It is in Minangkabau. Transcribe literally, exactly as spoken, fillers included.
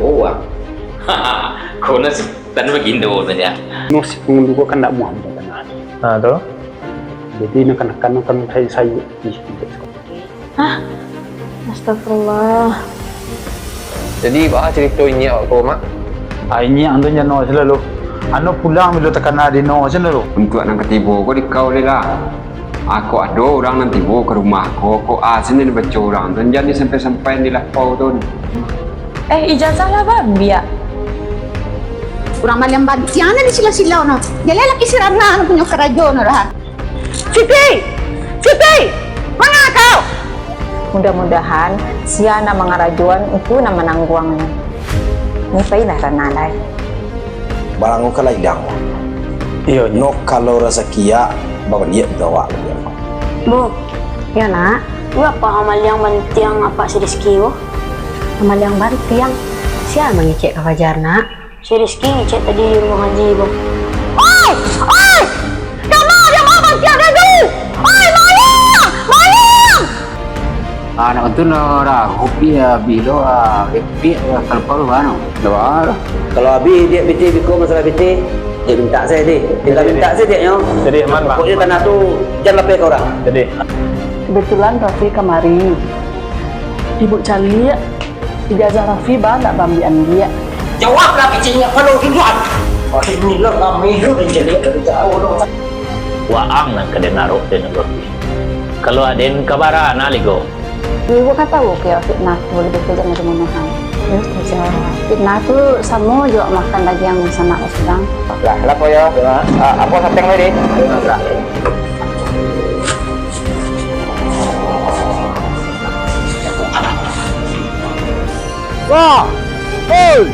Oh, ah. Kau nasi tan bagindo saja. Nasi pangulu ko kan ndak muah di tanah. Ah, tu. Jadi, nak kan, kan, kan saya, saya, ih, tidak suka. Hah? Astagfirullah. Jadi, baa carito inyiak ko, Mak? Ah, inyiak tu jano selalu. Ano pulang bilo takana dino selalu. Untuak nan katibo ko dikau lai lah. Ako ado urang nan tibo ka rumah ko, ko a sini dibaco urang tu, jan sampai-sampai dilapau tu. Eh, ijazah lah baambiak. Urang maliang bantiang nan disilo-silo no. Jaleh laki si Rana punyo karajo no lah. Siti! Siti! Manga kau? Mudah-mudahan sia nan mangarajoan itu nan manangguangnyo. Ni pailah Rana lai. Balango ka ladang. Iyo, Nyo. Kalau rasaki yak, babaliak jo awak. Bu. Iyo, Nak. Iyo, apak maliang bantiang apak si Rizky ko? Maliang bantiang? Sia mangecek ka Fajar, Nak? Si Rizky ngecek tadi di ruang ngaji, Bang. Oi! Oi! Kama dia bawa bantiang dia tu? Oi, maliang! Maliang! Ah, nak tu lah, dah, kopi lah, abih lo, ah, kopi lah, kalau kau lo, ano. Dah, bah. Kalau abih, dia piti, biko masalah piti, dia minta saya, deh. Tinggal minta saya, dia, nyo. Jadi, aman, Bang. Pokoknya tanah tu, jangan lapeh ke orang. Jadi. Kebetulan Rafi kamari. Ibu caliak. Ijazah Rafi ba ndak baambiak-ambiak. Jawablah kecilnya kalau duluan. Inilah kami hidup mencari dari jauh. Waang nan ka den arok den Rafi. Kalau aden ka bara na ligo. Ibu kan tahu kiro fitnah tu lebih kejam dari pembunuhan. Fitnah tu samo jo makan dagiang sanak urang. Lah, kenapa ya? Ah, apa setting tadi? Wah! Hei!